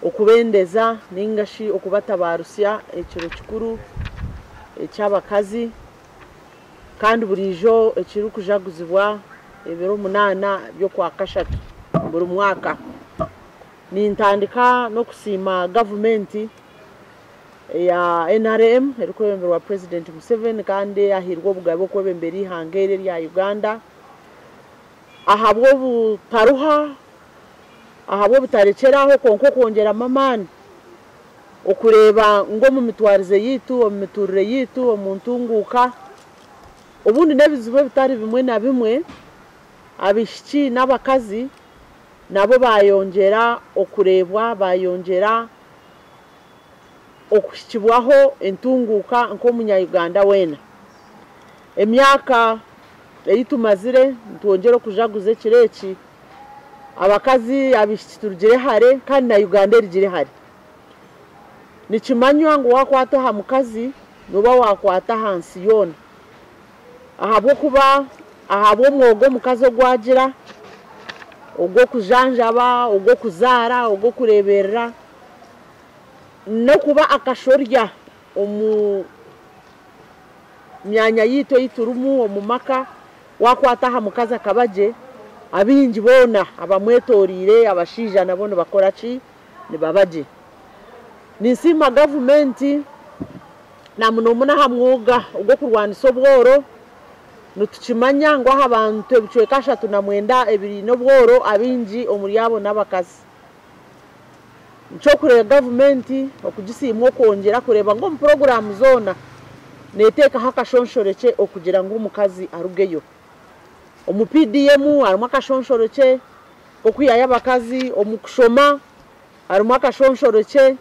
Okubendeza nainga shi okubatabarutsya ekiro kikuru eky'abakazi kandi buriijo ekirikujaguzibwa ebiro munaana by'okwakashatu buri mwaka. Nintandika n'okusiima gavumenti eya NRM erikwebemberwa Purezidenti Museveni kandi eyahairwe obugabe okwebembera eihanga eri erya Uganda ahabw'obutaruha Ahabw'obutarekyera aho kwonka okwongyeramu amaani, okureeba ngu omu mitwarize yaitu, omu mituurire yaitu, omu ntunguuka, obundi n'ebizibu ebitari bimwe na bimwe, abaishiki n'abakazi nabo baayongyera okureebwa, baayongyera okuhikibwaho entunguuka nk'omunya-Uganda weena. Emyaka ei tumazire nitwongyera okujaguza ekiro eki, Abakazi abaishiki turugire hare kandi na Uganda erugire hare. Nikimanywa ngu wakwata aha mukazi noba wakwata aha nsi yoona ahabw'okuba ahabw'omwoga omukazi ogu agira ogw'okujanjaba, ogw'okuzaara, ogw'okureeberera n'okuba akashorya omu myanya yaitu ei turimu omu maka, Waakwata aha mukazi akaba gye, abaingi boona abamwetoreire abashaija nabo nibakora ki? Nibaba gye. Ninsiima gavumenti na munomuno aha mwoga ogw'okurwanisa obworo. Nitukimanya ngu aha bantu ebicweka 39 ebiine obworo, abaingi omuri abo n'abakazi. Nikyokureeba gavumenti okugisiima okwongyera kureeba ngu omu puroguraamu zoona neteekaho akashonshorekye okugira ngu omukazi arugeyo. Omu PDM harimu akashonshorekye k'okwihayo abakazi, omu kushoma harimu akashonshorekye,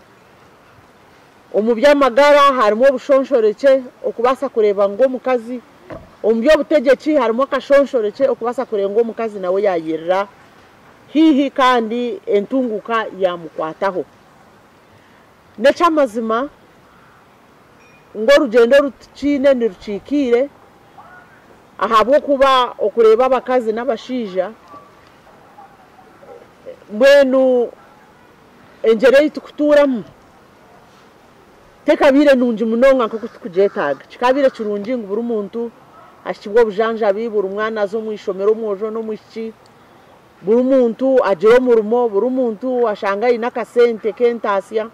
omu by'amagara harimu obushonshorekye okubaasa kureeba ngu omukazi, omu by'obutegyeki harimu akashonshorekye okubaasa kureeba ngu omukazi nawe yayerera haihi kandi entunguka yaamukwataho. N'eky'amazima ngu orugyendo oru tukiine nirukiikiire ahabw'okuba okureeba abakazi n'abashaija mbwenu engyera ei turikutuuramu tekabaire nungi munonga nk'oku turikugyetaaga. Kikaabaire kirungi ngu buri muntu ahikibwe obujanjabi, buri mwana aze omu ishomero omwojo n'omwishiki. Buri muntu agira omurimo, buri muntu ashanga aine akasente k'entaasya,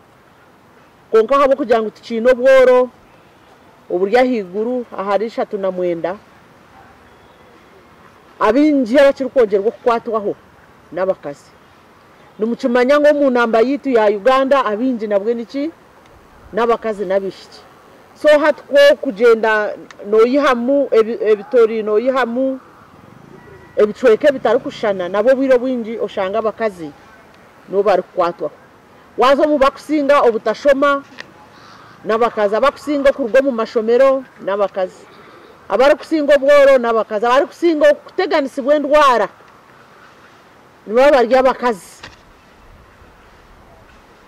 kwonka ahabw'okugira ngu tukiine obworo oburi ahaiguru ahari 39, abaingi abakirikwongyerwa okukwatwaho n'abakazi. Nimukimanya ngu omu namba yaitu ya Uganda abaingi nabwe niki? N'abakazi n'abaishiki. So hati ku orikugyenda noyihamu ebitori, noyihamu ebicweka ebitarikushushana, nabwo obwire obwingi oshanga abakazi nibo barikukwatwaho. Waaza omu bakusinga obutashoma n'abakazi, abakusinga okuruga omu mashomero n'abakazi, abarikusinga obworo n'abakazi, abarikusinga okuteganisibwa endwara nibaba bari abakazi.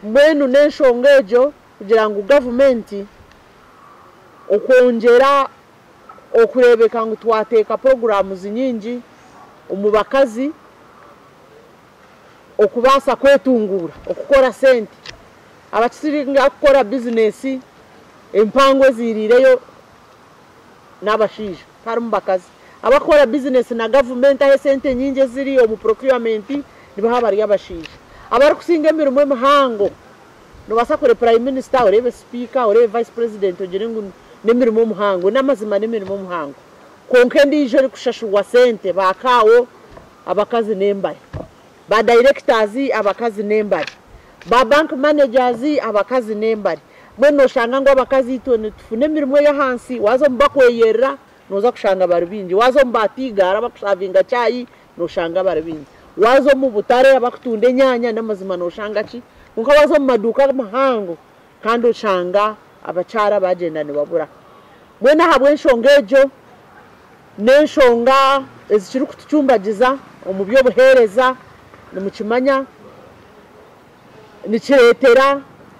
Mbwenu n'enshonga egyo kugira ngu gavumenti okwongyera okureebeka ngu twateeka puroguraamuzi nyingi omu bakazi okubaasa kwetunguura, okukora sente. Abakisinga kukora bizinesi empango eziiriireyo n'abashaija tiharimu bakazi. Abakukora bizinesi na gavumenti ahu esente nyingi eziri omu procurement nibaba bari abashaija. Abarikusinga emirimo emihango Nobaasa kureeba Prime Minister, oreebe Sipiika, oreebe Vice President ogire ngu n'emirimo muhango. N'amazima n'emirimo muhango kwonka endiijo erikushashurwa sente, ba kaawo abakazi n'embari, ba directors abakazi n'embari, ba bank managers abakazi n'embari. Mbwenu noshanga ngu abakazi itwe nitufuna emirimo ey'ahansi, waaza omu bakweyerera nooza kushanga bari baingi, waaza omu ba tea girl abakusavinga chai Noshanga bari baingi. Waaza omu butare abakutunda enyaanya n'amazima noshanga ki? Kwonka waaza omu maduuka mahango kandi oshanga abakyara bagyenda nibabura. Mbwenu ahabw'enshonga egyo n'enshonga ezikirikutucumbagiza omu by'obuheereza nimukimanya nikireetera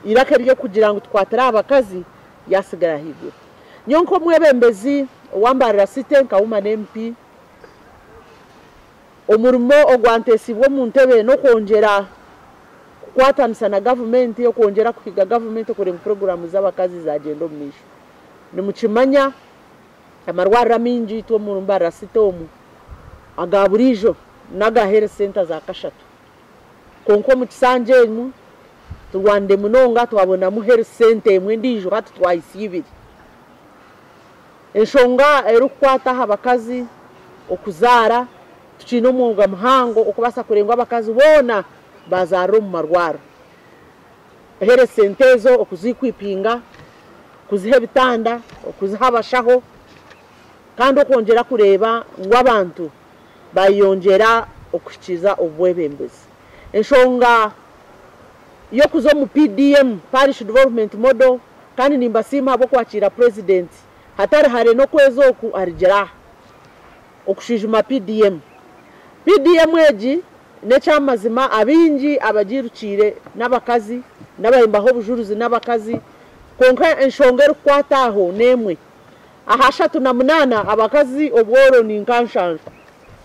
eiraka ery'okugira ngu tukwatire aha bakazi ryasigara ahaiguru. Nyowe nk'omwebembezi owa Mbarara City nka Woman MP, Omurimo ogwanteesibwe omu ntebe n'okwongyera okukwatanisa na gavumenti okwongyera kuhiga gavumenti okureeba ngu puroguraamu z'abakazi zaagyenda omu maisho. Nimukimanya amarwariro amaingi itwe omu Mbarara City omu aga buriijo n'aga health center za kashatu. Kwonka omu kisanja emu turwanire munonga twabonamu health center emwe endiijo hati twahitsya ibiri. Enshonga erikukwata aha bakazi okuzaara tukiine omwoga muhango okubaasa kureeba ngu abakazi boona bazaarira omu marwariro. Health center ezo okuzikwipinga, kuziha ebitanda, okuziha abashaho kandi okwongyera kureeba ngu abantu bayongyera okuhikiiriza obwebembezi. Enshonga y'okuza omu PDM, Parish Development Model, kandi nimbasiima ahabw'okwakiira Purezidenti hatari hare n'okwezi oku arigira aha okushwijuma PDM. PDM egi n'ekyamazima abaingi abagirukiire n'abakazi n'abahimbaho obujurizi n'abakazi, kwonka enshonga erikukwata aho n'emwe. Aha 38 abakazi obworo ni nka 7.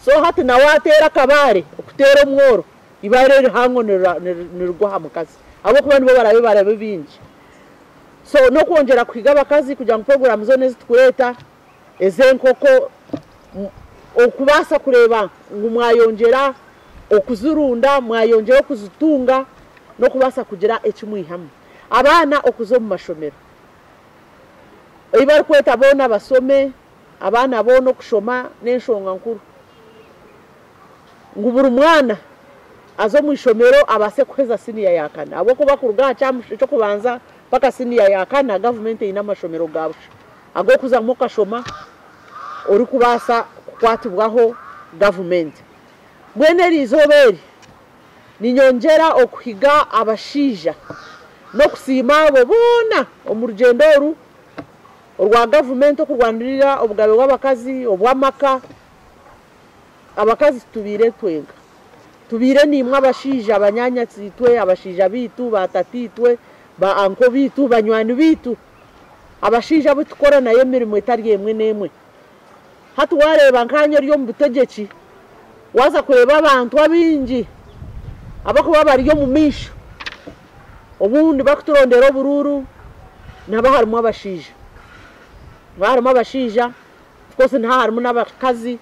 So hati nawe ateera akabaare okuteera omworo ibaare rihango nirigwa aha mukazi ahabw'okuba nibo barabe barabe bingi. So n'okwongyera kuhiga abakazi kugira ngu puroguraamu zoona ezitukureeta ez'enkoko okubaasa kureeba ngu mwayongyera okuzirunda, mwayongyera okuzitunga n'okubaasa kugira eki mwihamu. Abaana okuza omu mashomero. Ei barikweta boona basome, abaana boona okushoma n'enshonga nkuru. Ngu buri mwana aze omu ishomero abaase kuheza siniya ya kana. Ahabw'okuba kuruga aha ky'okubanza mpaka siniya ya kana gavumenti eine amashomero ga busha ag'okuzamu okashoma orikubaasa kukwatibwaho gavumenti. Mbwenu eri izooba eri ninyongyera okuhiga abashaija n'okusiima abo boona omu rugyendo oru orwa gavumenti okurwanirira obugabe bw'abakazi, obw'amaka. Abakazi tubiire twenka. Tubiire niimwe abashaija banyaanyazi-itwe, abashaija baitu, baatataitwe, ba anko baitu, banywani baitu. Abashaija abu tukora nayo emirimo etari emwe n'emwe. Hati waareeba nkaanye ori omu butegyeki, waaza kureeba abantu abaingi abarikuba bari omu maisho, obundi bakuturondera oburuuru, nihaba harimu abashaija. Nihaba harimu abashaija, of course nihaba harimu n'abakazi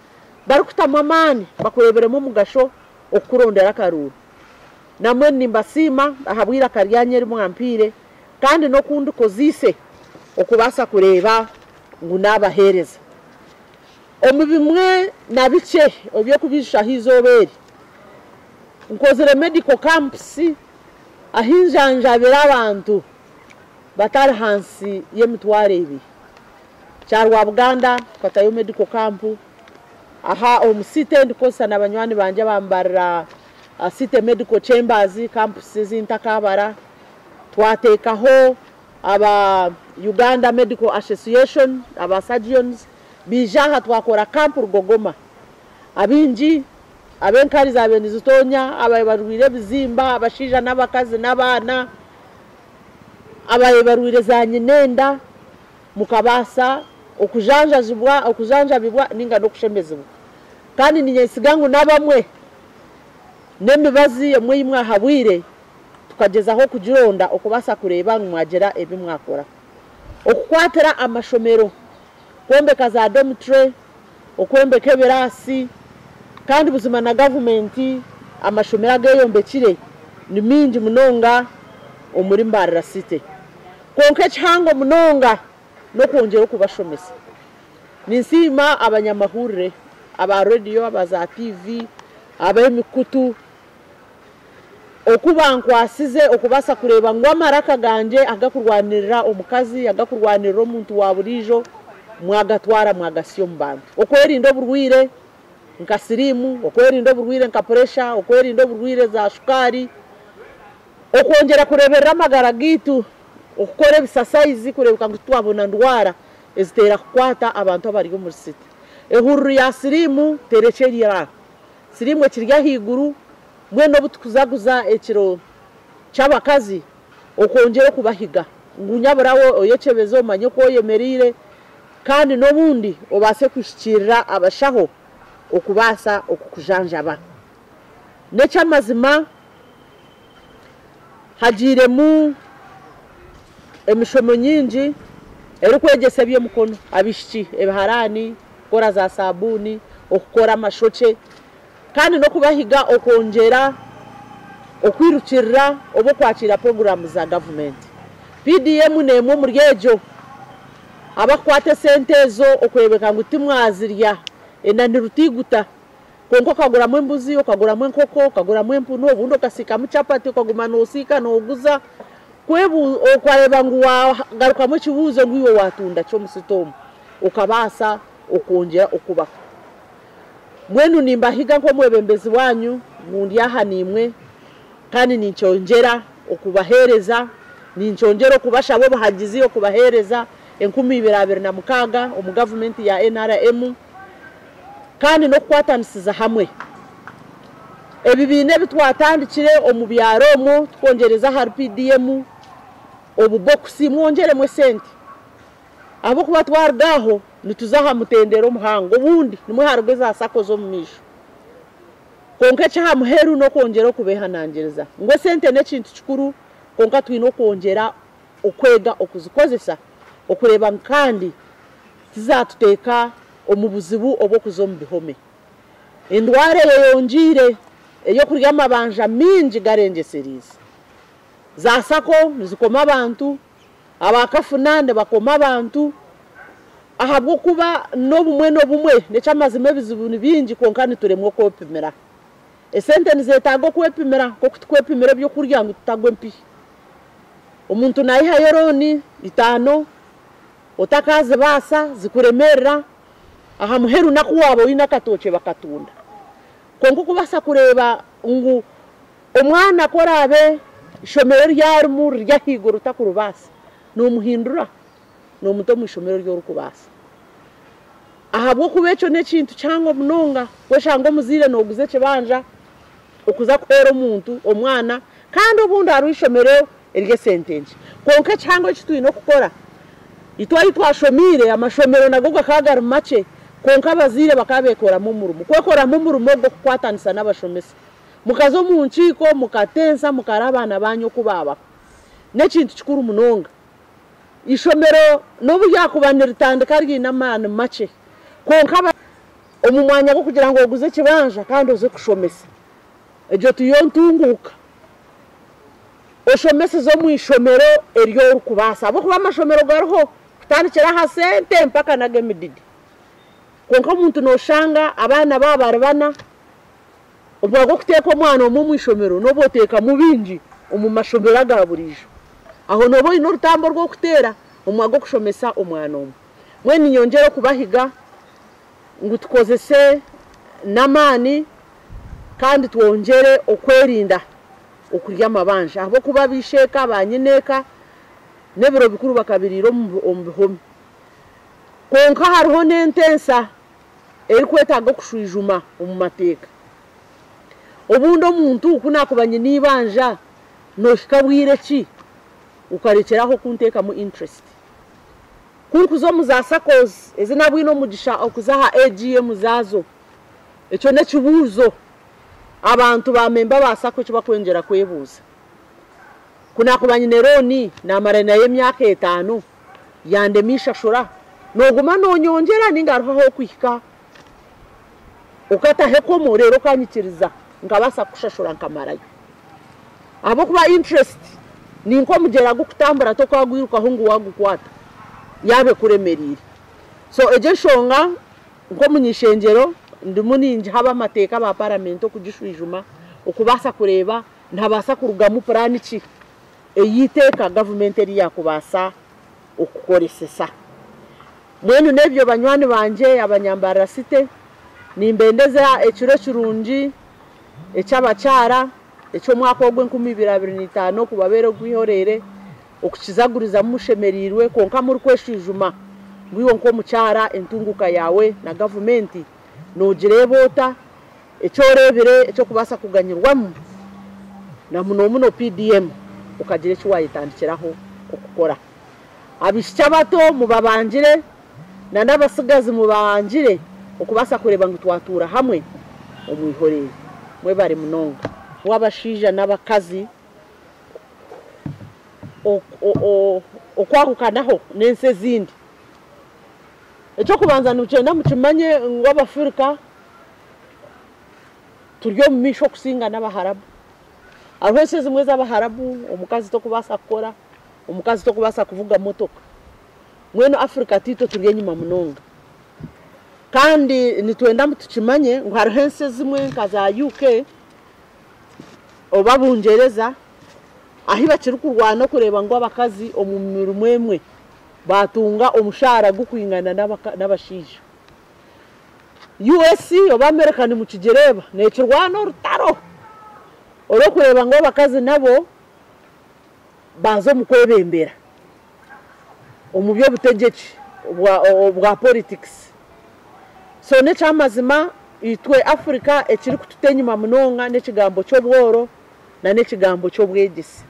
barikutamu amaani bakureeberemu omugasho okukurondera akaruuru. Namwe nimbasiima ahabw'eiraka ryanyu eri mwampiire kandi n'oku ndikozeise okubaasa kureeba ngu naabaheereza. Omu bimwe na bikye eby'okubijushaho eizooba eri, nkozire medical camps ahu njanjabire abantu batari ahansi y'emitwaro 2. Kyarwa Buganda tukatayo medical camp, aha omu city ndikukozesa na banywani bangye abambarira City Medical Chambers camps ezi ntakabara. Twateekaho aba Uganda Medical Association, aba surgeons, baija aha twakora camp Rugogoma. Abaingi ab'enkari zaabaire nizitoonya, ababaire barwaire ebizimba, abashaija n'abakazi n'abaana, ababaire barwaire za nyinenda, mukabaasa okujanjabibwa ninga n'okushemezibwa. Kandi niinyesiga ngu n'abamwe n'emibazi emwe ei mwahabwire tukagyezaho okugironda okubaasa kureeba ngu mwagira ebi mwakora. Okukwatira amashomero, kwombeka za dormitory, okwombeka ebiraasi, kandi buzima na gavumenti amashomero ageeyombekire ni mingi munonga omuri Mbarara City. Kwonka ekihango munonga n'okwongyera okubashomesa. Ninsiima abanyamahurire, aba rediyo, aba za TV, ab'emikutu, oku bankwasize okubaasa kureeba ngu amaraka gangye agakurwanirira omukazi, agakurwanirira omuntu wa buriijo, mwagatwara mwagasya omu bantu. Okwerinda oburwaire nka siriimu, okwerinda oburwaire nka puresha, okwerinda oburwaire za shukaari, okwongyera kureeberera amagara gaitu, okukora ebisasayizi kureebeka ngu titwabona ndwara eziteera kukwata abantu abari omuri city. Ehururu ya siriimu terekyerire aho. Siriimu ekiri ahaiguru, mbwenu obu tukuzaguza ekiro ky'abakazi okwongyera okubahiga ngu nyaburawe oyekyebeze omanye oku oyemereire kandi n'obundi obaase kuhikiirira abashaho okubaasa okukujanjaba. N'eky'amazima Hagiiremu emishomo nyingi erikwegyesa eby'emikono, abaishiki ebiharaani, kukora za saabuuni, okukora amashokye kandi n'okubahiga okwongyera okwirukirira oba okwakiira puroguraamu za gavumenti. PDM n'emwe omuri egyo. Abakukwata esente ezo okureebeka ngu timwazirya enani rutiguta kwonka okaguramu embuzi, okaguramu enkoko, okaguramu empunu obundi okasiikamu chapati okaguma noosiika nooguza okareeba ngu wagarukamu ekibuuzo ngu iwe waatunda ki omusita omu okabaasa okwongyera okubaho. Mbwenu nimbahiga nk'omwebembezi waanyu ngu ndi aha naimwe kandi ninkyongyera okubaheereza, ninkyongyera okubashaba obuhagizi okubaheereza 2026 omu gavumenti ya NRM kandi n'okukwatanisiza hamwe. Ebibiina ebi twatandikire omu byaro omwo tukwongyereza ahari PDM, obubokusi mwongyeremu esente ahabw'okuba twaruga aho nituza aha mutendera omuhango obundi nimwo haruga eza SACCO z'omu maisho. Kwonka eky'aha muheru n'okwongyera okubeehanangiriza ngu esente n'ekintu kikuru kwonka twine okwongyera okwega okuzikozesa okureeba ngu kandi tizatuteeka omu buzibu obw'okuza omu bihome. Endwara eyeyongiire ey'okurya amabanja mingi garengyesereize. Za SACCO nizikoma abantu, abakafuna nibakoma abantu ahabw'okuba n'obumwe n'obumwe n'eky'amazima ebizibu ni bingi kwonka nituremwa okwepimira. Esente nizetaaga okwepimira nk'oku tukwepimira ebyokurya ngu tutagwa empihi. Omuntu nayihayo looni itaano otakazibaasa zikuremerera aha muheru naku waaba oine akatookye bakatunda. Kwonka okubaasa kureeba ngu omwana ku oraabe ishomero eri arimu riri ahaiguru otakuribaasa, noomuhindura noomuta omu ishomero eri orikubaasa. Ahabw'okuba ekyo n'ekintu kihango munonga kweshanga omuzaire nooguza ekibanja okuza kuheera omuntu omwana kandi obundi hariho ishomero ery'esente nkye. Kwonka ekihango eki twine okukora, itwe ahu twashomiire amashomero nago gakaba gari makye kwonka abazaire bakaba beekoramu omurimo. Kwekoramu omurimo gw'okukwatanisa n'abashomesa. Mukaza omu nkiiko mukatensa mukareba abaana baanyu oku baabaho. N'ekintu kikuru munonga. Ishomero n'obu ryakuba niritandika riine amaani makye kwonka omu mwanya gw'okugira ngu oguze ekibanja kandi oze kushomesa, egyo tiyo ntunguuka. Oshomeseze omu ishomero eri orikubaasa ahabw'okuba amashomero gariho kutandikira aha sente mpaka n'ag'emididi. Kwonka omuntu nooshanga abaana baaba bari bana, omwanya gw'okuteeka omwana omwe omu ishomero nooba oteekamu baingi omu mashomero aga buriijo. Aho nooba oine orutambi orw'okuteera omu mwanya gw'okushomesa omwana omwe. Mbwenu niinyongyera okubahiga ngu tukozese n'amaani kandi twongyere okwerinda okurya amabanja ahabw'okuba abaisheeka, banyineeka n'ebiro bikuru bakabiriira omu bihome. Kwonka hariho n'entensa erikwetaaga okushwijuma omu mateeka. Obundi omuntu ku naakuba nyine eibanja noohika bwire ki okarekyera aho kunteekamu interest. Ku nkuza omu za SACCOs ezi naabwine omugisha okuza aha AGM zaazo, ekyo n'ekibuuzo abantu ba memba ba SACCO eki bakwongyera kwebuuza. Ku naakuba nyine looni naamara nayo emyaka etaano yandema ishashura, nooguma noonyongyera ninga hariho ah'okuhika okataho ekomo reero okanyikiriza nkabaasa kukushashura nkamarayo. Ahabw'okuba interest ni nk'omugyera gukutambura tokagwirukaho ngu waagukwata yaaba ekuremereire. So egyo enshonga nk'omunyishengyero ndimu ningiha ab'amateeka ba paramenti okugishwijuma okubaasa kureeba nihabaasa kurugamu puraani ki ey'eiteeka gavumenti eri yaakubaasa okukoresesa. Mbwenu n'ebyo banywani bangye abanyambarira city, nimbendeza ekiro kirungi eky'abakyara eky'omwaka ogu 2025 kubabeera ogw'eihoreere okukizagurizamu mushemereirwe kwonka murikweshwijuma ngu iwe nk'omukyara entunguuka yaawe na gavumenti noogireeba ota, eki oreebire eky'okubaasa kuganyirwamu na muno muno PDM okagira eki waayetandikiraho okukora. Abaishiki abato mubabangire na n'abatsigazi mubabangire okubaasa kureeba ngu twatuura hamwe omu ihorere. Mwebare munonga. Abashaija n'abakazi Okwahukanaho n'ensi ezindi. Eky'okubanza nikyenda mukimanye ngu Abafirika turi omu maisho okusinga n'Abaharabu. Hariho ensi ezimwe ez'Abaharabu omukazi tokubaasa kukora, omukazi tokubaasa kuvuga motoka. Mbwenu Afirika tiitwe turi enyima munonga. Kandi nitwenda ngu tukimanye ngu hariho ensi ezimwe nka za UK oba Bungyereza ahu bakirikurwana okureeba ngu abakazi omu mirimo emwe baatunga omushaara gurikwingana n'abashaija. US oba America nimukigireeba neekirwana orutaro orw'okureeba ngu abakazi nabo baaza omu kwebembera omu by'obutegyeki obwa politics. So n'ekyamazima itwe Africa ekirikututa enyima munonga n'ekigambo ky'obworo n'ekigambo ky'obwegyese.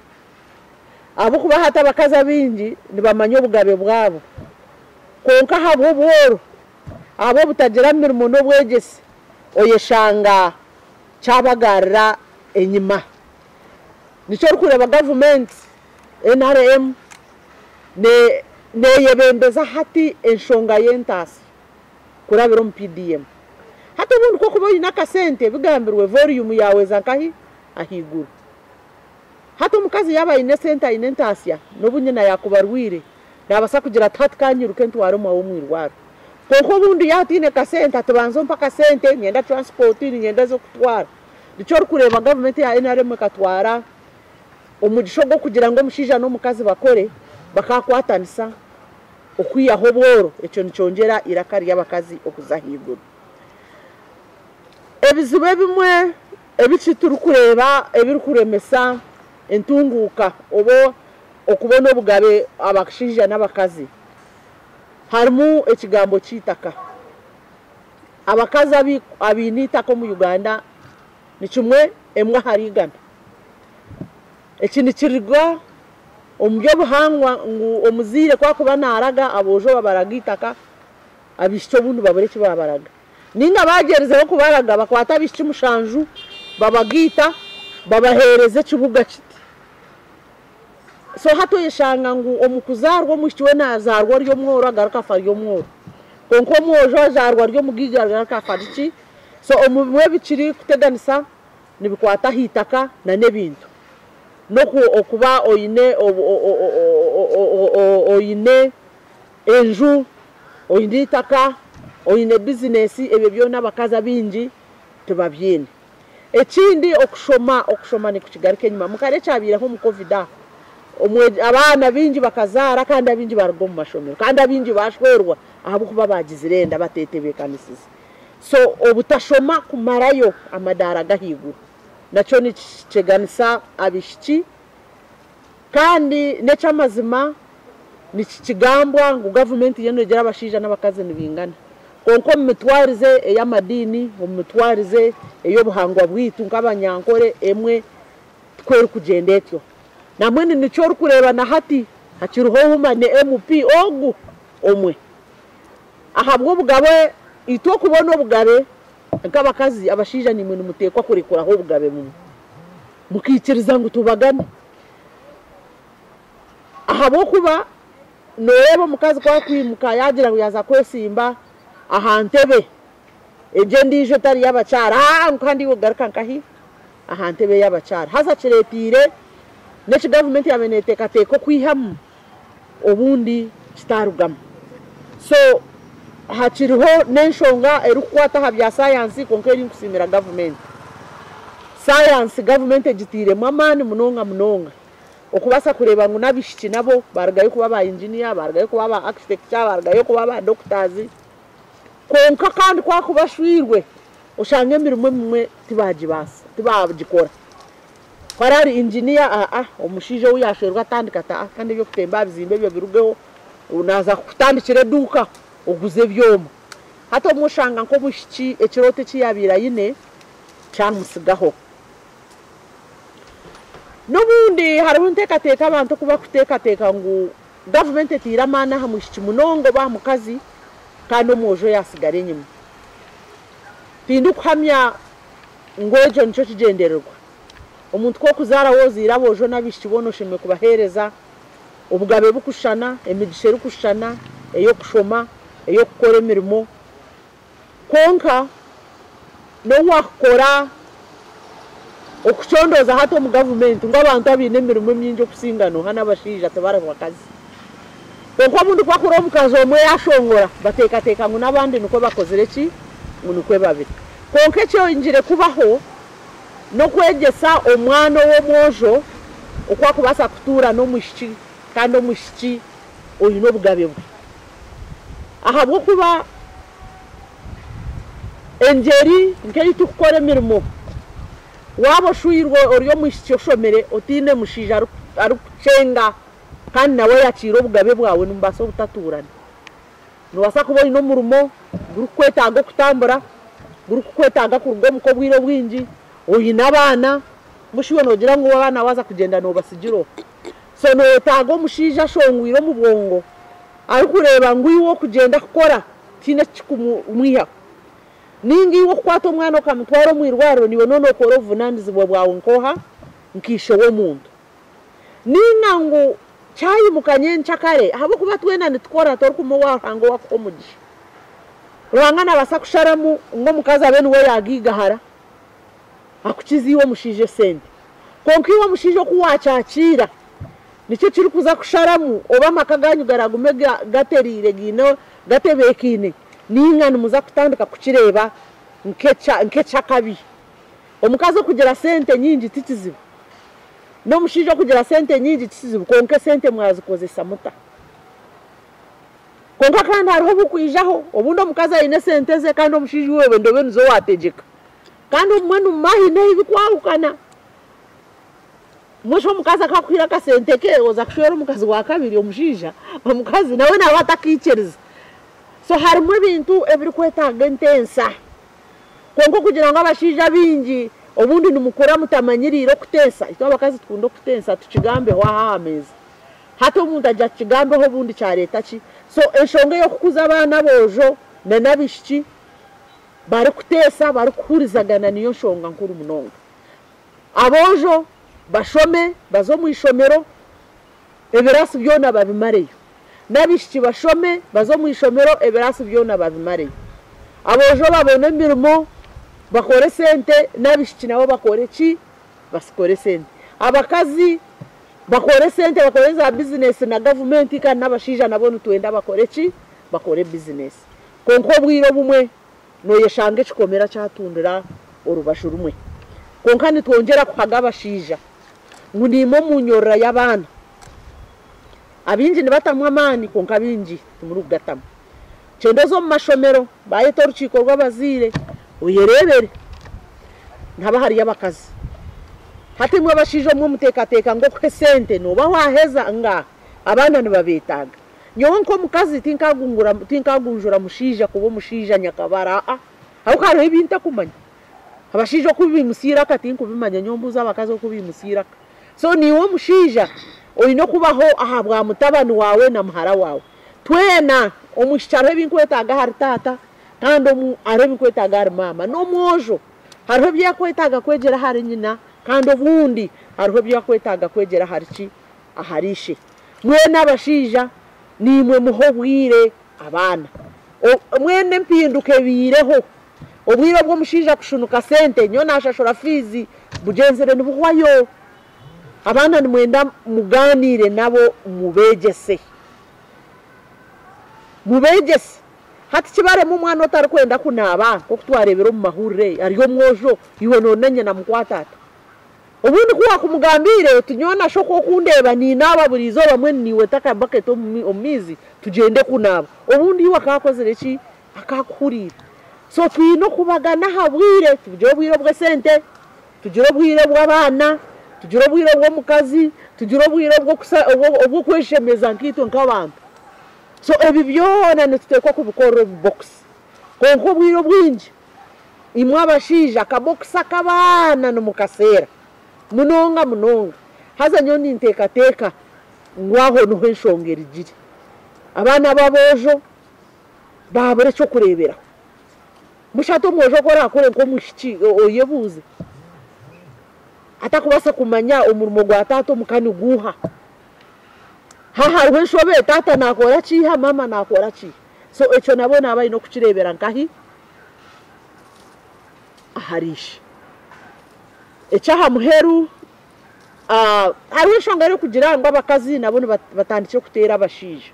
Ahabw'okuba hati abakazi abaingi nibamanya obugabe bwabo kwonka ahabw'obworo, ahabw'obutagira mirimo n'obwegyese oyeshanga kyabagarura enyima. Nikyo orikureeba gavumenti NRM neeyebembeza hati enshonga y'entaasya kurabira omu PDM. Hati obundi ku orikuba oine akasente bigambirwe volume yaawe eza nkahi? Ahaiguru. Hati omukazi yaaba aine esente aine entaasya n'obu nyina yaakuba arwaire naabaasa kugira ati hati kanyiruke ntware omwawe omu irwariro. Kwonka obundi yaaba ataine kasente ati banza ompe akasente niinyenda transport niinyenda ez'okutwara. Nikyo orikureeba gavumenti eya NRM ekatwara omugisha ogw'okugira ngu omushaija n'omukazi bakore bakakwatanisa okwihaho obworo ekyo nikyongyera eiraka ry'abakazi okuza ahaiguru. Ebizibu ebimwe ebi turikureeba ebirikuremesa entunguuka oba okubona obugabe abashaija n'abakazi harimu ekigambo ky'eitaka. Abakazi abaine eitaka omu Uganda ni kimwe emwe ahari igana. Eki nikiruga omu by'obuhangwa ngu omuzaire ku arikuba naaraga aboojo babaraga eitaka, abaishiki obundi babura eki baabaraga. Nainga baagyerizeho kubaraga bakwata abaishiki mushanju babagaita babaheereza ekibuga kiti. So hati oyeshanga ngu omu kuzaarwa omwishiki we naazaarwa ari omworo agaruka afa ari omworo. Kwonka omwojo azaarwa ari omugaiga agaruka afa ari ki? So omu bimwe ebikirikuteganisa nibikwata aha itaka n'ebintu. N'okuba oine oine enju, oine eitaka, oine bizinesi ebyo byona abakazi abaingi tibabyine. Ekindi okushoma, okushoma nikukigaruka enyima. Mukare ekyabaireho omu Covid aha, abaana baingi bakazaara kandi abaingi baruga omu mashomero kandi abaingi bashwerwa ahabw'okuba baagizire enda bateetebeekanisize. So obutashoma kumarayo amadaara g'ahaiguru nakyo nikiteganisa abaishiki kandi n'eky'amazima nikikigambwa ngu gavumenti yo neegira abashaija n'abakazi nibaingana. Kwonka omu mitwarize ey'amadiini, omu mitwarize ey'obuhangwa bwaitu nk'abanyankore emwe tikwo erikugyenda etyo. Nambwenu nikyo orikureeba na hati hakiriho woman MP ogu omwe. Ahabw'obugabe itwe okubona obugabe nk'abakazi abashaija naimwe nimuteekwa kurekuraho obugabe bumwe mukaikiriza ngu tubagane. Ahabw'okuba nooreeba omukazi ku arikwimuka yaagira ngu yaaza kwesimba aha ntebe egyo endiijo etari y'abakyara aa kandi iwe garuka nkahi? Aha ntebe y'abakyara. Haza kireeteire n'eki gavumenti yaabaire neeteekateeka okwihamu obundi kitarugamu. So hakiriho n'enshonga erikukwata aha bya sayansi kwonka erinkusiimira gavumenti. Sayansi gavumenti egitairemu amaani munonga munonga okubaasa kureeba ngu n'abaishiki nabo barugayo kuba ba inginiya, barugayo kuba ba architecture, barugayo kuba ba doctors. Kwonka kandi ku arikuba ashwirwe oshanga emirimo emwe tibagibaasa, tibagikora. Ku ari ahari inginiya aa omushaija ou yaashwerwa atandika ati aa kandi eby'okutemba aha bizimbe ebyo birugeho, naaza kukutandikira eduuka oguze ebyoma. Hati obumwe oshanga nk'omwishiki ekirooto eki yaabaire aine kyamutsigaho. N'obundi hariho enteekateeka abantu oku barikuteekateeka ngu gavumenti etaire amaani aha mwishiki munonga oba aha mukazi kandi omwojo yaasigara enyima. Tindikuhamya ngu ekyo nikyo kigyendererwa. Omuntu ku orikuzaara waaba ozaire aboojo n'abaishiki boona oshemereire kubaheereza Obugabe bukushushana, emigisha erikushushana, ey'okushoma, ey'okukora emirimo. Kwonka n'obu waakukora okucondooza hati omu gavumenti ngu abantu abaine emirimo emingi okusinga nooha n'abashaija tibari bakazi. Kwonka obundi ku barikureeba omukazi omwe yaashongora bateekateeka ngu n'abandi nikwo bakozire ki? Ngu nikwo babiri. Kwonka ekyongire kubaho n'okwegyesa omwana ow'omwojo oku arikubaasa kutuura n'omwishiki kandi omwishiki oine obugabe bwe. Ahabw'okuba engyeri nk'ei turikukora emirimo, waaba oshwirwe ori omwishiki oshomire otaine mushaija arikukukyenga kandi nawe ayakiire obugabe bwawe nimubaasa obutatuurana. Noobaasa kuba oine omurimo gurikukwetaaga okutambura, gurikukwetaaga kuruga omuka obwire obwingi, oine abaana, mbwenu shi iwe noogira ngu abaana waaza kugyenda noobatsigira oha? So nooyetaaga omushaija ashongwire omu bwongo arikureeba ngu iwe okugyenda kukora tihaine ekirikumwihaho. Nainga iwe okukwata omwana okamutwara omu irwariro naiwe nooba nookora obuvunaanizibwa bwawe nk'oha? Nka ishe w'omuntu. Nainga ngu kyayimuka nyenkyakare ahabw'okuba twena nitukora torikuma owa Ruhanga owakuha omugisha. Ruhanga nabaasa kusharamu ngu omukazi abe niwe yagaigahara akukize iwe omushaija esente. Kwonka iwe omushaija oku wakyakiira nikyo kirikuza kusharamu oba amaka ganyu garagume gatereire gaine gatebeekaine nainga nimuza kutandika kukireeba nk'eky'akabi. Omukazi okugira sente nyingi ti kizibu. N'omushaija okugira sente nyingi ti kizibu kwonka esente mwazikozesa muta? Kwonka kandi hariho obukwijaho obundi omukazi aine esente ze kandi omushaija iwe endobe nizo wategyeka. Kandi obumwe nimuba haine ahu bikwahukana. Mbwenu shi omukazi akakuhaire akasente ke oza kushwera omukazi wa kabiri omushaija, omukazi nawe naaba atakiikiriza. So harimu ebintu ebirikwetaaga entensa. Kwonka okugira ngu abashaija abaingi obundi nimukura mutamanyiriire okuteesa, itwe abakazi tukunda okuteesa tukigambeho aha aha meeza. Hati omuntu agira tukigambeho obundi kyareeta ki? So enshonga ey'okukuza abaana aboojo na n'abaishiki barikuteesa, barikuhurizagana niyo nshonga nkuru munonga. Aboojo bashome baze omu ishomero, ebiraasi byona babimareyo. N'abaishiki bashome baze omu ishomero ebiraasi byona babimareyo. Aboojo babone emirimo bakore esente n'abaishiki nabo bakore ki? Bakore esente. Abakazi bakore esente bakore za bizinesi na gavumenti kandi n'abashaija nabo nitwenda bakore ki? Bakore bizinesi. Kwonka obwire obumwe nooyeshanga ekikomera kyatundira orubaju rumwe. Kwonka nitwongyera kuhaga abashaija ngu naimwe omu nyorora y'abaana. Abaingi nibatamu amaani kwonka abaingi timurikugatamu. Kyenda oze omu mashomero bayeta orukiiko rw'abazaire oyereebere nihaba hariyo abakazi. Hati imwe abashaija omwe muteekateeka ngu okuha esente nooba waaheza ngaaha abaana nibabeetaaga. Nyowe nk'omukazi tinkagunjura mushaija kuba omushaija nyakabara aa ahabw'okuba hariho ebi ntakumanya. Abashaija oku baimutsya eiraka tinkubimanya nyowe mbuuza abakazi oku baimutsya eiraka. So naiwe omushaija oine kubaho aha bwa mutabani waawe na muhara waawe. Twena omwishiki hariho ebi nkwetaaga ahari taata kandi hariho ebi nkwetaaga ahari maama. N'omwojo hariho ebi arikwetaaga kwegyera ahari nyina kandi obundi hariho ebi arikwetaaga kwegyera ahari ki? Ahari ishe. Mwena abashaija naimwe muhe obwire abaana. Mwena empinduka ebaireho. Obwire obu omushaija kushunuka sente nyowe naashashura fiizi bugyenzire nibuhwayo. Abaana nimwenda mugaaniire nabo mubeegyese. Mubeegyese. Hati kibarema omwana otarikwenda kunaaba nk'oku twareebire omu mahurire ari omwojo iwe noona nyina amukwata ata? Obundi ku waakumugambiire oti nyowe na sho ku okundeeba ninaaba buri izooba mbwenu naiwe ta akabaketi omu maizi tugyende kunaaba. Obundi iwe akaakozire ki? Akaakuhuriire. So twine okubagana aha bwire, tugire obwire obw'esente, tugire obwire bw'abaana, tugire obwire bw'omukazi, tugire obwire obw'okweshemeza nkaitwe nk'abantu. So ebi byona nituteekwa kubikorera omu bokisi. Kwonka obwire obwingi imwe abashaija akabokisi ak'abaana nimukaseera munonga munonga. Haza nyowe ninteekateeka ngu aho niho enshonga erugire. Abaana b'aboojo baabura eky'okureeberaho. Mbwenu hati omwojo ku oraakure nk'omwishiki oyebuuze, atakubaasa kumanya omurimo gwa taata omuka niguuha? Ha hariho enshobe, taata naakora kiiha, maama naakora kiiha. So ekyo nabwo naaba aine okukireebera nkahi? Ahari ishe. Eky'aha muheru, hariho enshonga erikugira ngu abakazi nabo batandikire kuteera abashaija.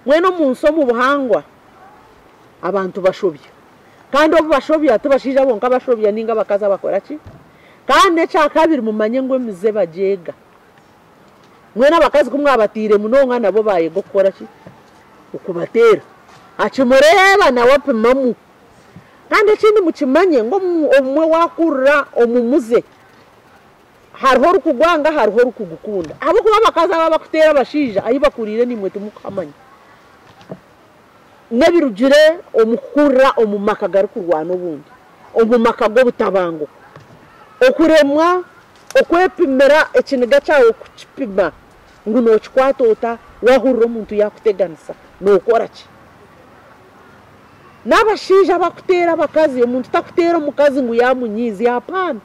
Mbwenu omu nsi omu buhangwa, abantu bashobya. Kandi obu bashobya, ti bashaija bonka abashobya nainga abakazi abakora ki? Kandi n'ekyakabiri mumanye ngu emize bagyega. Mbwenu abakazi ku mwabataire munonga nabo bayega okukora ki? Okubateera. Akimureeba nawe apimamu. Kandi ekindi mukimanye ngu obumwe wakurira omu muze, hariho orikugwanga hariho orikugukunda. Ahabw'okuba abakazi aba abakuteera abashaija ahu bakuriire naimwe timukuhamanya. N'ebirugire omu kukurira omu maka garikurwana obundi, omu maka g'obutabanguko. Okuremwa okwepimira ekiniga kyawe kukipima ngu nokikwata ota wahurira omuntu yakuteganisa nokora ki? N'abashaija abakuteera abakazi, omuntu takuteera omukazi ngu yamunyiizya, apaana.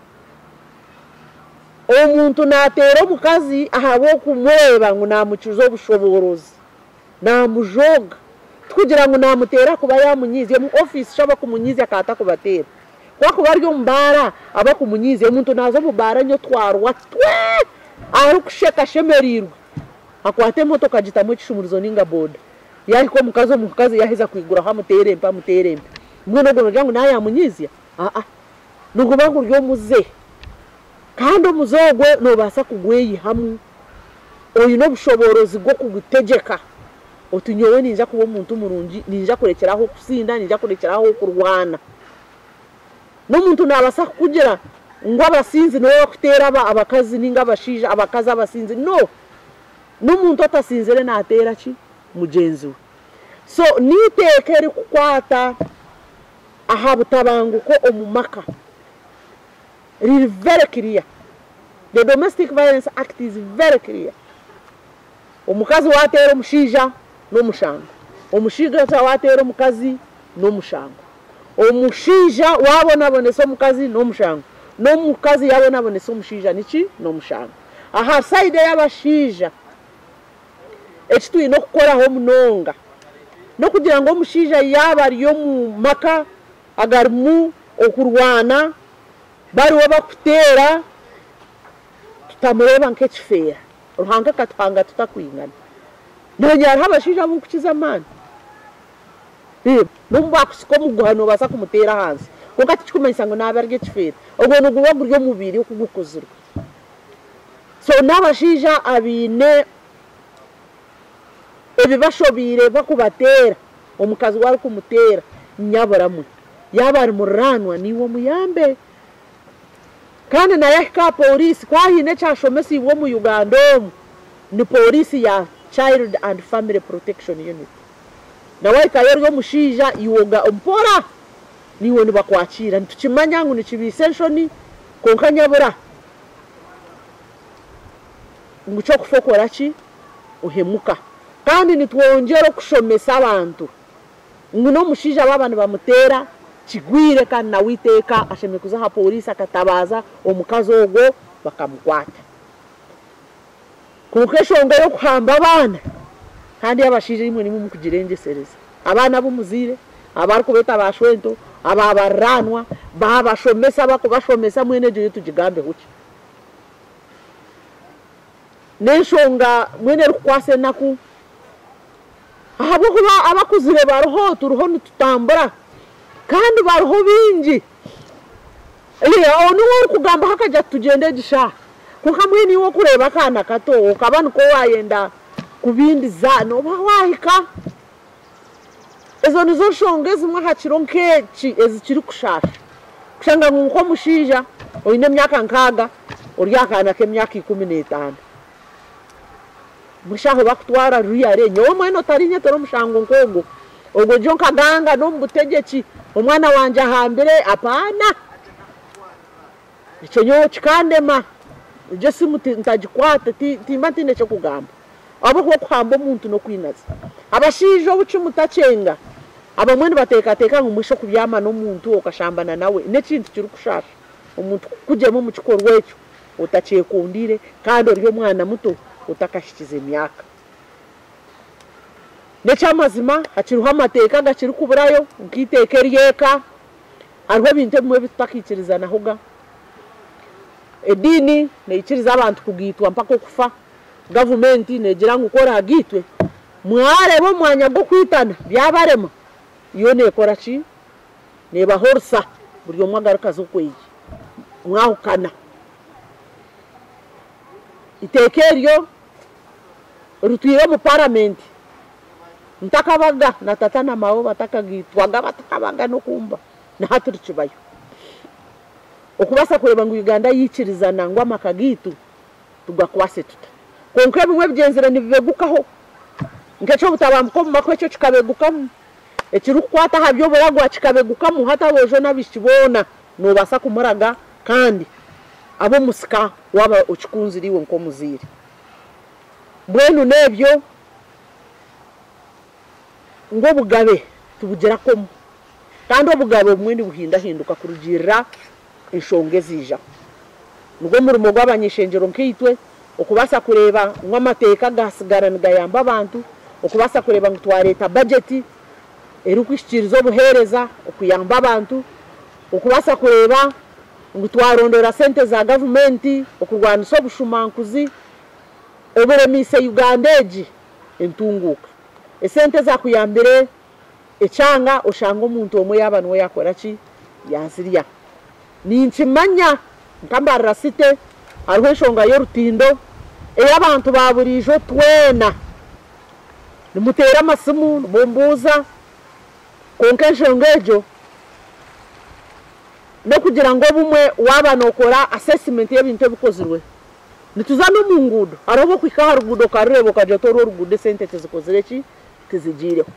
Omuntu nateera omukazi ahabw'okumureeba ngu namukiza obushoboorozi, namujooga. Tikugira ngu namuteera kuba yamunyiizya, omu ofiisi shi abakumunyiizya akaba atakubateera. Ku akuba ari omu baara abakumunyiizya, omuntu naaza omu baara nyotwarwa twe arikusheka ashemereirwe. Akwata emotoka agitamu ekishumurizo ninga boda. Yahika omukazi omukazi yaheza kwiguraho amuteera empi amuteera empi. Mbwenu ogwo noogira ngu naaba yamunyiizya? Aa, niguba guri omuze. Kandi omuze ogwo noobaasa kugweyihamu. Oine obushoboorozi bw'okugutegyeka oti nyowe niinyija kuba omuntu murungi, niinyija kurekyera aho okusinda, niinyija kurekyera aho okurwana. N'omuntu naabaasa kukugira ngu abasinzi nibo barikuteera abakazi ninga abashaija, abakazi abasinzi. No! N'omuntu otasinzire naateera ki? Mugyenzi we. So n'eiteeka erikukwata aha butabanguko omu maka riri very clear. The Domestic Violence Act is very clear. Omukazi waateera omushaija n'omushango. Omushaija waateera omukazi n'omushango. Omushaija waabonabonesa omukazi n'omushango. N'omukazi yaabonabonesa omushaija niki? N'omushango. Aha sayidi ey'abashaija, eki twine okukoraho munonga n'okugira ngu omushaija yaaba ari omu maka agarimu okurwana, bariho bakuteera, tutamureeba nk'ekifeera. Ruhanga akatuhanga tutakwingana. Naanye hariho abashaija abu nkukiza amaani. N'obu baakusika omuguha noobaasa kumuteera ahansi. Kwonka tikikumanyisa ngu naaba ari ekifeera. Ogwo niguba guri omubiri oku gukuzirwe. So n'abashaija abaine ebibashobeire bakubateera, omukazi we arikumuteera, nyabura mwe, yaaba ari muriraanwa naiwe omuyambe. Kandi nayo ahika aha pooriisi, ku haine ekyashomesiibwe omu Uganda omu, ni pooriisi ya Child and Family Protection Unit. Nawe ahikayo ori omushaija, iwe mpora, naiwe nibakwakiira. Nitukimanya ngu nikibaitsa enshoni, kwonka nyabura ngu ky'okufa okora ki? Ohemuka. Kandi nitwongyera okushomesa abantu ngu n'omushaija baaba nibamuteera kigwire kandi nawe eiteeka ashemereire kuza aha pooriisi akatabaaza omukazi ogwo bakamukwata. Kwonka enshonga y'okuhamba abaana, kandi abashaija imwe nimwe murikugirengyesereza. Abaana abu muzaire, abarikubeeta ba shwento, ababariraanwa, baabashomesa bakubashomesa mbwenu egyo yo tugigambeho ki? N'enshonga mbwenu erikukwasa enaku, ahabw'okuba abakuzire bariho turiho nitutambura kandi bariho baingi. Niwe orikugambaho akagira ati tugyende egi shaaha. Kwonka mbwenu iwe okureeba akaana kato okaba nikwo waayenda kubindiza nooba waahika. Ezo nizo nshonga ezimwe aha kiro nk'eki ezikirikushaasha. Kushanga ngu nk'omushaija oine emyaka nkaaga ori aha kaana k'emyaka 15. Mbwenu bakutwara ruriya nyowe mbwenu otarinyetera omushango nk'ogwo. Ogwo gyo nkaganga n'omu butegyeki omwana wangye ahambire apaana. Ekyo nyowe kikandema. Egyo esimu ntagikwata timba ntiine ky'okugamba. Ahabw'okuba okuhamba omuntu n'okwinaza. Abashaija obu kimutakyenga, abamwe nibateekateeka ngu mbwenu okubyama n'omuntu okashambana nawe n'ekintu kirikushaasha. Omuntu kukugyema omu kikorwa ekyo otakyekundiire kandi ori omwana muto otakahikize myaka. N'ekyamazima hakiriho amateeka agakirikuburayo nk'eiteeka ery'eka, hariho ebintu ebimwe ebi tutakiikirizanahoga. Ediini neikiriza abantu kugaitwa mpaka okufa, gavumenti neegira ngu ku oraagaitwe mwareeba omu mwanya gw'okwitana byabarema, yo neekora ki? Neebaha orusa buri omwe agaruka aza okweye mwahukana. Eiteeka eryo ritwire omu paramenti ntakabaga na tata na maawe batakagaitwaga batakabaga n'okumba na hati rikibayo. Okubaasa kureeba ngu Uganda yaikirizana ngu amaka gaitu tugakwase tuta. Kwonka ebimwe ebigyenzire nibibegukaho nk'eky'obutabanguko omu maka ekyo kikabegukamu, ekirikukwata aha by'oburagwa kikabegukamu hati aboojo n'abaishiki boona noobaasa kumuraga kandi abe omusika waaba okikunzire iwe nk'omuzaire. Mbwenu n'ebyo ngu obugabe tibugira komo kandi obugabe obumwe nibuhindahinduka kurugiirira enshonga eziijaho. Nigwo murimo gw'abany'ishengyero nkaitwe okubaasa kureeba ngu amateeka gaatsigara nigayamba abantu, okubaasa kureeba ngu twareeta bajeti erikuhikiiriza obuheereza okuyamba abantu, okubaasa kureeba ngu twarondoora sente za gavumenti okurwanisa obushumankuzi oburemeise Uganda egi entunguuka. Esente ezakuyambire ekyanga oshanga omuntu omwe yaaba niwe yaakora ki? Yaazirya. Ninkimanya nka Mbarara City hariho enshonga y'orutindo ei abantu ba buriijo twena nimuteera amasimu nimumbuuza kwonka enshonga egyo n'okugira ngu obumwe waaba nookora assessment y'ebintu ebikozirwe nituza n'omu nguudo hariho obu orikuhika aha ruguudo okarureeba okagira oti oru oruguudo esente tizikozire ki? Tizigiireho.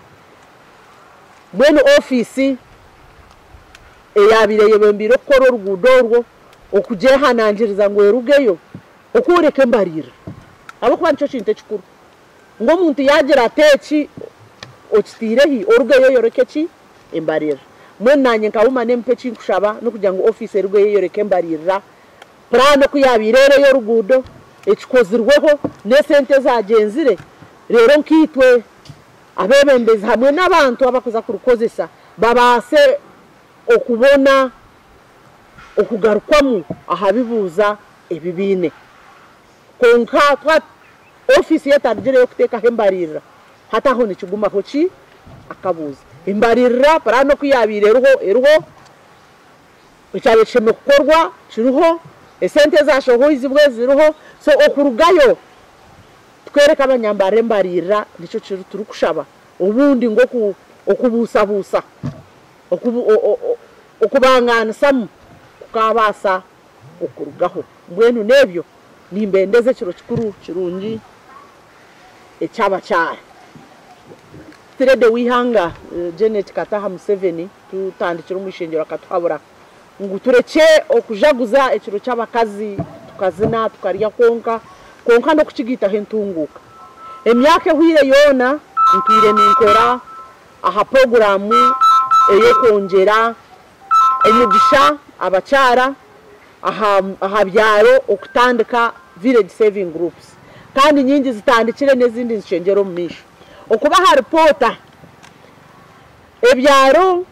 Mbwenu ofiisi eyaabaire eyebembeire okukora oruguudo orwo okugyehanangiriza ngu erugeyo okworeka embariirira ahabw'okuba nikyo kintu ekikuru ngu omuntu yaagira ati eki okitaire hi orugeyo oyoreke ki? Embariirira. Mbwenu naanye nka Woman MP eki nkushaba n'okugira ngu ofiisi erugeyo eyoreke embariirira, puraani oku yaabaire eri ey'oruguudo, ekikozirweho n'esente ezagyenzire reero nkaitwe abeebembezi hamwe n'abantu abarikuza kurukozesa babaase okubona okugarukwamu aha bibuuza ebi baine. Kwonka twa ofiisi etarugireyo kuteekaho embariirira, hati aho nikigumaho ki? Akabuuza. Embariirira, puraani oku yaabaire eriho, eriho, ekyabaire kishemereire kukorwa kiriho, esente ezashohoizibwe ziriho, so okurugayo Tukworeka abanyambarira embariirira nikyo turikushaba obundi ngu okubuusabuusa, okubangaanisamu kukaabaasa okurugaho. Mbwenu n'ebyo nimbendeza ekiro kikuru kirungi eky'abakyara. Tirede w'eihanga Janet Kataha Museveni tutandikire omu ishengyero akatuhabura ngu turekye okujaguza ekiro ky'abakazi tukazina tukarya kwonka, kwonka n'okukigaitaho entunguuka. Emyaka ehweire yoona ntwire ninkora aha puroguraamu ey'okwongyera emigisha abakyara aha byaro okutandika Village Saving Groups kandi nyingi zitandikire n'ezindi nizikyengyera omu maisho. Okubaha ripoota Ebyaro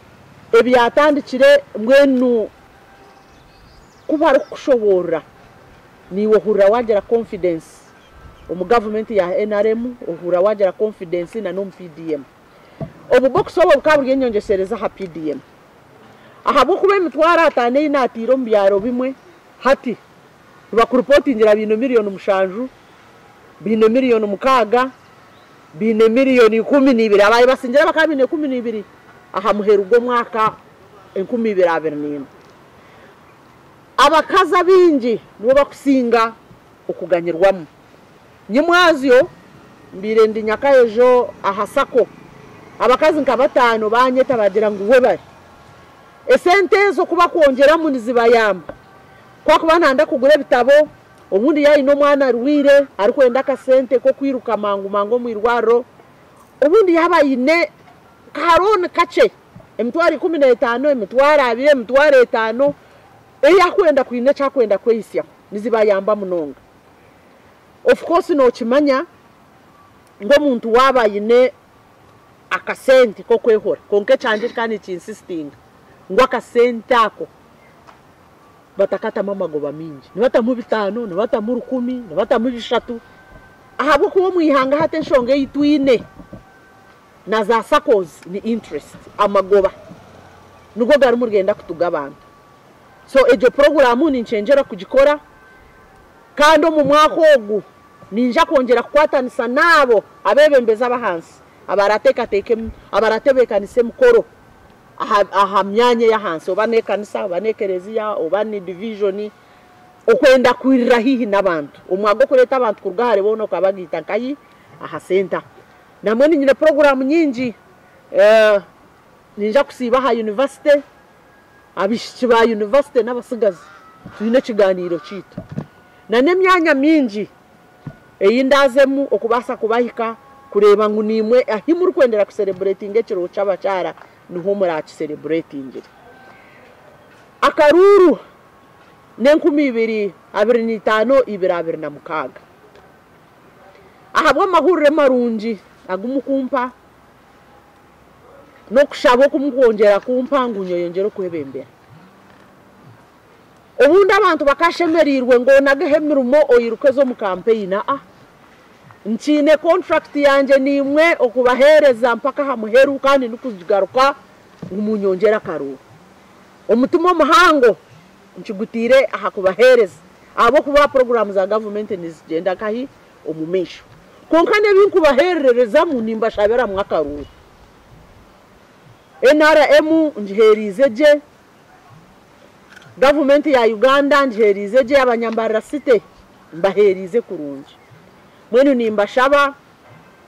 ebyatandikire mbwenu ku barikukushoboorora naiwe ohurira waagira confidence omu gavumenti ya nrm, ohurira waagira confidence na n'omu PDM. Obubokisi obwo bukaba buri enyongyesereza aha PDM. Ahabw'okuba emitwaro ataano ei naataire omu byaro bimwe hati nibakuripotingira baine miriyoni mushanju, baine miriyoni mukaaga, Baine miriyoni 12. Abaabaire basingire bakaba baine 12 aha muheru gw'omwaka 2024. Abakazi abaingi nibo bakusinga okuganyirwamu. Nyimwazyo mbaire ndi Nyakayojo aha sacco, abakazi nka bataano banyeta bagira ngu webare. Esente ezo ku bakwongyeramu nizibayamba. Ku akuba nayenda kugura ebitabo, Obundi yaaba aine omwana arwaire arikwenda akasente k'okwiruka mangu mangu omu irwariro, obundi yaaba aine ka looni kakye, emitwaro 15, emitwaro abiri, emitwaro etaano, ei arikwenda kwine eki arikwenda kwehisyaho, nizibayamba munonga. Of course nookimanya ngu omuntu waaba aine akasente k'okwehora kwonka ekyangye kikaba nikinsisitinga ngu akasente ako batakatamu amagoba maingi. Nibatamu bitaano, nibatamu rukumi, nibatamu bishatu ahabw'okuba omu ihanga hati enshonga ei twine na za SACCOs ni interest, amagoba nigo garimu nigenda kutuga abantu. So egyo puroguraamu ninkyengyera kugikora kandi omu mwaka ogu ninja kwongyera kukwatanisa n'abo abeebembezi ab'ahansi abarateekateeke abaratebeekanisa emikoro aha aha myanya ey'ahansi oba n'ekanisa oba n'ekereziya oba ni divijoni okwenda kwirira haihi n'abantu. Omwaka gw'okureeta abantu kuruga hare boona okabagaita nkahi? Aha senta. Nambwenu nyine puroguraamu nyingi ninja kusiiba aha yunivasite. Abaishiki ba yunivasite n'abatsigazi twine ekigaaniiro kyaitu n'emyanya mingi ei ndaazemu okubaasa kubahika kureeba ngu naimwe ahu murikwendera kuserebureetinga ekiro ky'abakyara niho muraakiserebureetingire. Akaruuru n'enkumi ibiri abiri na itaano ibiri abiri na mukaaga. Ahabw'amahurire marungi agu murikumpa n'okushaba oku murikwongyera kumpa ngu nyeyongyere okwebembera. Obundi abantu bakashemereirwe ngu onageho emirimo oiruke oze omu kampeyini. Aa, nkiine contract yangye naimwe okubaheereza mpaka aha muheru kandi ndikugaruka ngu munyongyere akaruuru. Omutima omuhango nkigutaire aha kubaheereza ahabw'okuba puroguraamu za gavumenti nizigyenda nkahi? Omu maisho. Kwonka n'ebinkubaheererezamu nimbashabiramu akaruuru. NRM ngiheeriize gye, gavumenti ya Uganda ngiheeriize gye, abanyambarara City mbaheeriize kurungi. Mbwenu nimbashaba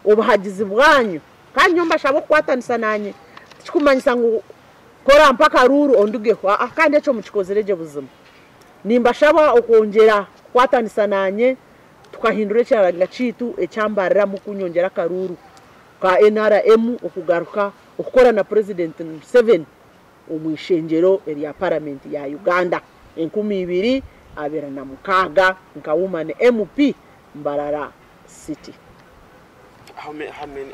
obuhagizi bwanyu kandi nyowe mbashaba okukwatanisa naanye tikikumanyisa ngu ku orampe akaruuru ondugeho aa kandi ekyo mukikozire gye buzima. Nimbashaba okwongyera kukwatanisa naanye tukahindura ekyanga kyaitu ekya Mbarara mukunyongyera akaruuru ka NRM okugaruka okukora na Purezidenti Museveni omu ishengyero erya Paramenti ya Uganda 2026 nka Woman MP Mbarara City. How many?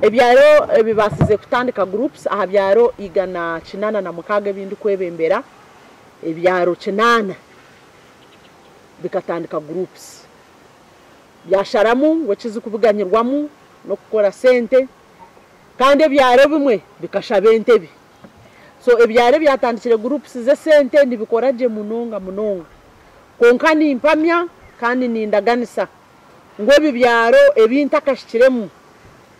Ebyaro ebibaasize kutandika groups aha byaro 186 ebi ndikwebembera, ebyaro 8 bikatandika groups. Byasharamu ngu ekizikubuganyirwamu n'okukora sente kandi ebyaro ebimwe bikashaba entebe. So ebyaro ebyatandikire groups z'esente nibikora gye munonga munonga. Kwonka nimpamya kandi nindaganisa ngu ebi byaro ebi ntakahikiremu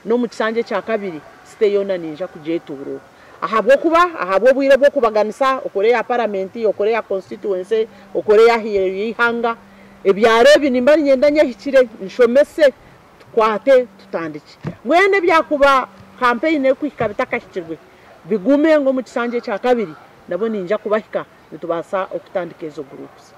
n'omu kisanja ekya kabiri site yoona ninja kugyetuurura. Ahabw'okuba ahabw'obwire bw'okubaganisa okore eya paramenti, okore eya constituency, okore ey'aheeru y'eihanga, ebyaro ebi nimba niinyenda nyehikire nshomese tukwate tutandikye. Mbwenu ebyakuba kampeyini erikuhika bitakahikirwe bigume ngu omu kisanja ekya kabiri nabwo ninja kubahika nitubaasa okutandika ezo groups.